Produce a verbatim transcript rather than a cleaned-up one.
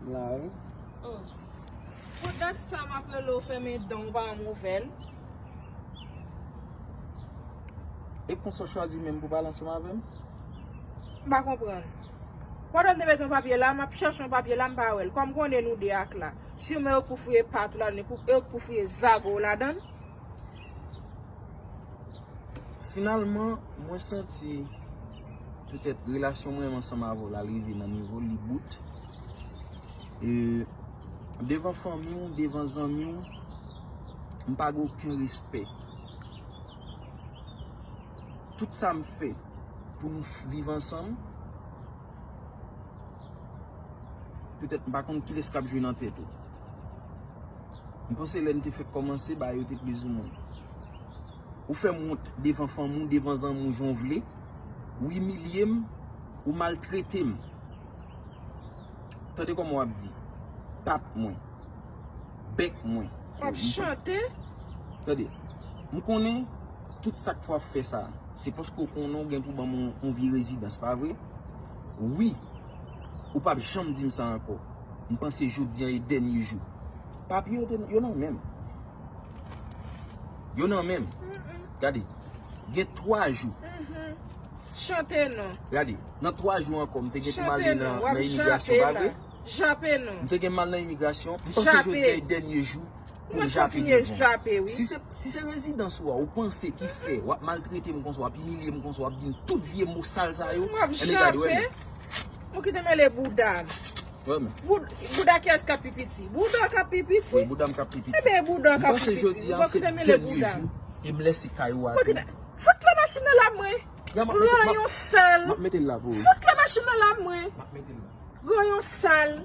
La, wi. Oh. Pou dat sa m ap rele w fèmen dan w pa yon nouvèl. E konsa w chwazi menm pou pale ansanm avè m? M pa konprann. Pandan m te met yon papye la, m ap chèche yon papye la, m pa wè l. Kòm konnen nou de ak la. Siman yo k pou fouye pat ou ladan, yo k pou fouye zago w ladan. Finalman, mwen santi petèt relasyon mwen ansanm avè w la rive nan nivo li bout. E devan fanmi w, devan zanmi w, m pa gen okenn respè. Tout sa m fè pou nou viv ansanm, petèt m pa konn kilès k ap jwe nan tèt ou. M panse lè n te fèk kòmanse, bagay yo te plizoumwen. Ou fè m wont devan fanmi w, devan zanmi w, jan w vle. Ou imilye m, ou maltrete m. Tande kòman w ap di. Pap mwen. Bèk mwen. W ap chante? Tande. M konnen tout sa k fè w ap fè sa, se paske w konnen w gen pou ban m yon, yon vye rezidans, pa vre? Wi. Ou p ap janm di m sa ankò. M panse jodi a e dènye jou. Papye yo te, yo nan men m. Yo nan men m. Gade. Gen twa jou. Chante non. Gade. Nan twa jou ankò, m te gen pou m ale nan, nan imigrasyon, pa vre? Jape non. M te gen m al nan imigrasyon. M panse jodi a e dènye jou pou m jape devan. Jape, wi. Si se, si se rezidans ou a, ou panse ki fè, w ap maltrete m konsa, w ap imilye m konsa, w ap di m tout vye mo sal sa yo, m ap jape. Ou kite m rele bouda m. Bouda kiyès k ap pi piti? Bouda w k ap pi piti? Wi, bouda m k ap pi piti. Ebyen, bouda w k ap pi piti. M panse jodi a se dènye jou e m lèse kay ou a tou. Fout la machin nan la mwen. Ranyon sal. M ap mete l la pou ou. Fout la machin nan la mwen. M ap mete l la. Ranyon sal.